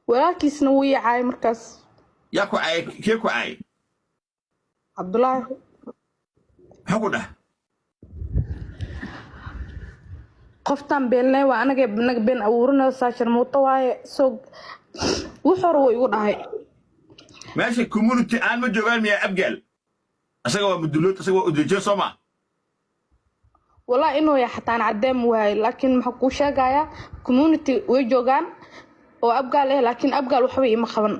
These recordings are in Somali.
Walaalkiisna wuu ii caayay markaas. Yaa ku caayay? Kee ku caayay? Cabdulaahi. Muxuu ku dhah? Qoftan beenle waa, anaga naga been abuurinayo, saashar muuto waaye. Soo wux hore wuu igu dhahay. Meesha community aan ma joogaan miyaa Abgaal? Isaga waa mudulood, isaga waa udeejo, soo ma? Walaa inuu yahay xataan caddeem waaye, laakiin maxaa kuu sheegayaa, community way joogaan oo Abgaal eh, laakiin Abgaal waxba iima qaban.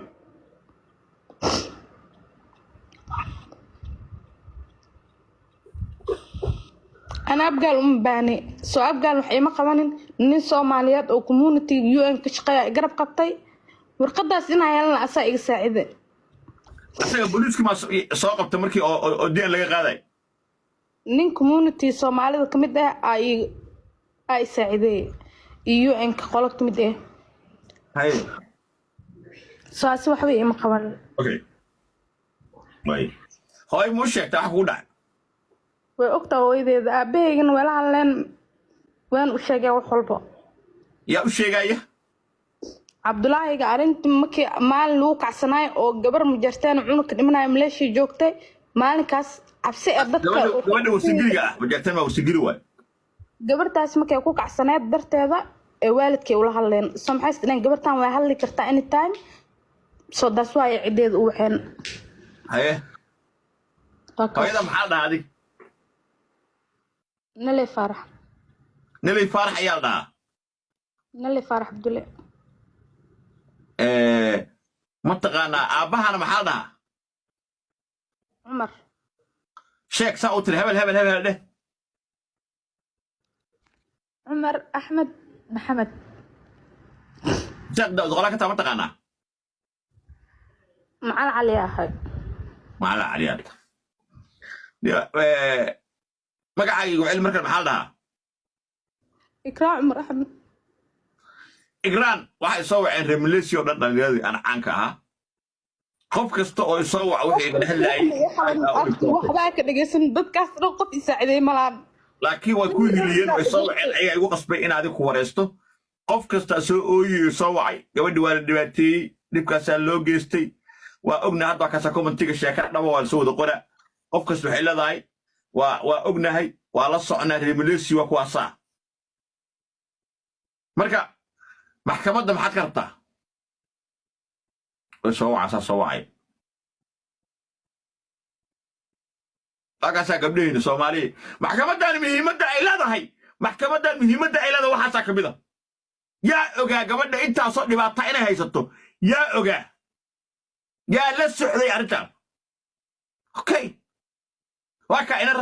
Ana Abgaal uma baahni, soo Abgaal wax iima qabanin. Nin Soomaaliyeed oo community UN ka shaqeeya garab qabtay, warqadaas inaa helana asaa iga saacide. Isaga booliiska maa soo qabta markii oo dn laga qaaday? Nin community Soomaalida ka mid ah aa i saacideey iyo UN-ka qolo ka mid ah. Haye. Soo asi waxba iima qabanin. Okay, way hooy muu sheegta wax kugu dhacay? Way ogtaa hooyadeeda, aabahaygana weela hadleen, waan u sheegay wax walba. Yaa u sheegaya? Cabdulaahiga. Arrinta markii maalin lagu kacsanaay oo gabar majarteen cunugka dhimanaya Maleeshiya joogtay maalinkaas, cabsi ee dadka Gabadha Wasigiriga ah, majarteen waa Wasigiri waay. Gabartaas markay ku kacsaneed darteeda ee waalidkay ula hadleen, soo maxay isdhaheen, gabartan way hadli kartaa anytime, soo daas waa ay ciddeeda u waxeen. Haye. Waa kaas. Hooyada maxaa dhahaa adig? Naley Faarax. Naley Faarax ayaa la dhahaa? Naley Faarax Cabdulle. Mataqaanaa aabbahana maxaa la dhahaa? Cumar. Sheeg saa u tiri, hebel hebel hebel dheh. Cumar Axmed Maxamed. Sheekh Daawud qolaa ka taa, ma taqaanaa? Macal Cali ahay. Macala Caliyaad. Magacaaga igu celi markan, maxaa la dhahaa? Ikraan Cumar Axmed. Igraan, waxay soo waceen reer Malaysia oo dhan, dhalinyaradii aan caanka ahaa. Qof kasta oo isoo waca wixii igala hadlaayay. Waxbaa ka dhegeysan dadkaas dhan, qof isaacideey malaan. Laakiin way ku hiliyeen, way soo waceen, ayaa igu qasbay in adig ku wareysto. Qof kastaa soo ooyiyo soo wacay, gabadhi waa la dhibaateeyey, dhibkaasaa loo geystay, waa ognahay. Hadda kaasa commentiga sheeka dhaba waa lasoo wada qora. Qof kasta waxay leedahay waa ognahay, waa la soconaa, reer Malaysia waa kuwaasaa. Marka maxkamadda maxaad ka rabtaa? Way soo wacaasaa, soo wacay. Markaasaa gabdhaheyna Soomaaliya, maxkamaddan muhiimadda ay leedahay, maxkamaddan muhiimadda ay leedahay waxaasaa ka mid a. Yaa ogaa gabadha intaasoo dhibaata inay haysato? Yaa ogaa? Yaa la socday arrintan? Okay, waa kaa ina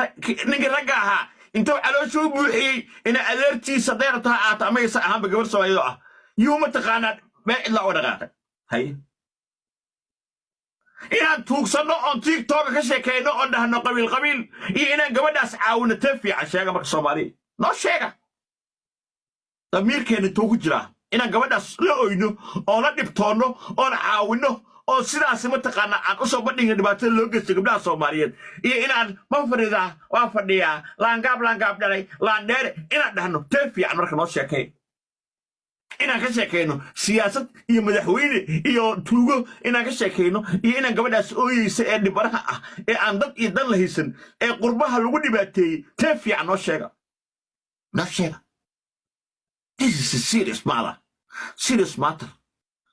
ninkii ragga ahaa intuu caloosha u buuxiyey ina adeertiisa deerta ha ahaato ama aysan ahaanba, gabar Soomaaliyeed oo ah yuu mataqaanaa meel cidlaa uga dhaqaaqay. Haye, inaan tuugsanno oon TikToka ka sheekayno oon dhahno qabiil qabiil iyo inaan gabadhaas caawino, tee fiican sheega marka? Soomaaliya noo sheega, damiirkeenna intuu ku jiraa? Inaan gabadhaas la oyno oon la dhibtoonno oon caawinno oo sidaasi mataqaanaa aan u soo bandhigna dhibaatada loo geysto gabdhaha Soomaaliyeed, iyo inaan ma fadhidaa, waa fadhiyaa, laangaab laangaab dhalay laandheere inaan dhahno, tee fiican marka noo sheekay? Inaan ka sheekayno siyaasad iyo madaxweyne iyo tuugo inaan ka sheekayno iyo inaan gabadhaas ooyeysa ee dhibanaha ah ee aan dad iyo dan la haysan ee qurbaha lagu dhibaateeyey, tee fiican noo sheega, noo sheega. This is a serious matter, serious matter.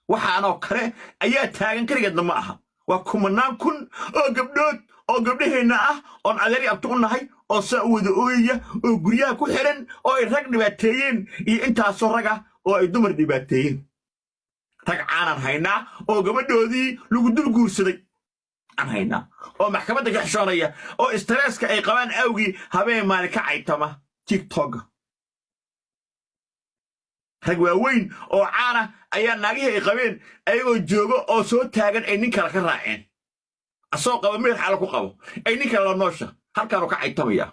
Waxaanoo kale ayaa taagan, keligeedna ma aha, waa kumanaan kun oo gabdhood oo gabdhaheenna ah oon adeeri abti u nahay oo saa u wada ooyaya oo guryaha ku xiran oo ay rag dhibaateeyeen, iyo intaasoo raga oo ay dumar dhibaateeyeen. Rag caanaan haynaa oo gabadhoodii lagu dul guursaday aan haynaa oo maxkamadda ka xishoonaya oo stresska ay qabaan awgii habeen maalin ka caytama TikTok. Rag waaweyn oo caana ayaa naagihii ay qabeen ayagoo joogo oo soo taagan ay nin kale ka raaceen, asagoo qaba meel xaalo ku qabo ay nin kale la noosha, halkaanu ka caytamaya.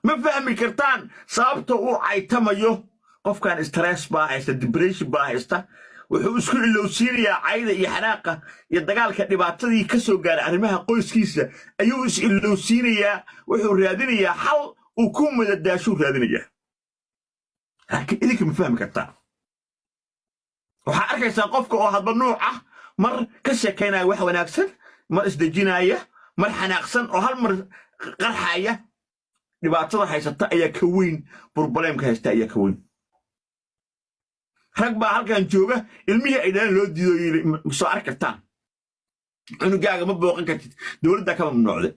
Ma fahmi kartaan sababta uu caytamayo qofkan. Stress baa haysta, depression baa haysta, wuxuu isku ilowsiinayaa cayda iyo xanaaqa iyo dagaalka dhibaatadii ka soo gaaray arrimaha qoyskiisa ayuu is ilowsiinayaa. Wuxuu raadinayaa xal uu ku madadaashuu raadinayaa, laakiin idinka ma fahmi kartaan. Waxaa arkaysaa qofka oo hadba nuuc ah, mar ka sheekaynaya wax wanaagsan, mar isdejinaya, mar xanaaqsan oo hal mar qarxaya. Dhibaatada haysata ayaa ka weyn, problemka haysta ayaa ka weyn. Rag baa halkan jooga ilmihii ay dhaleen loo diido, yiri: "Ma soo arki kartaan cunugaaga, ma booqan kartid, dowladdaa ka mamnuucday."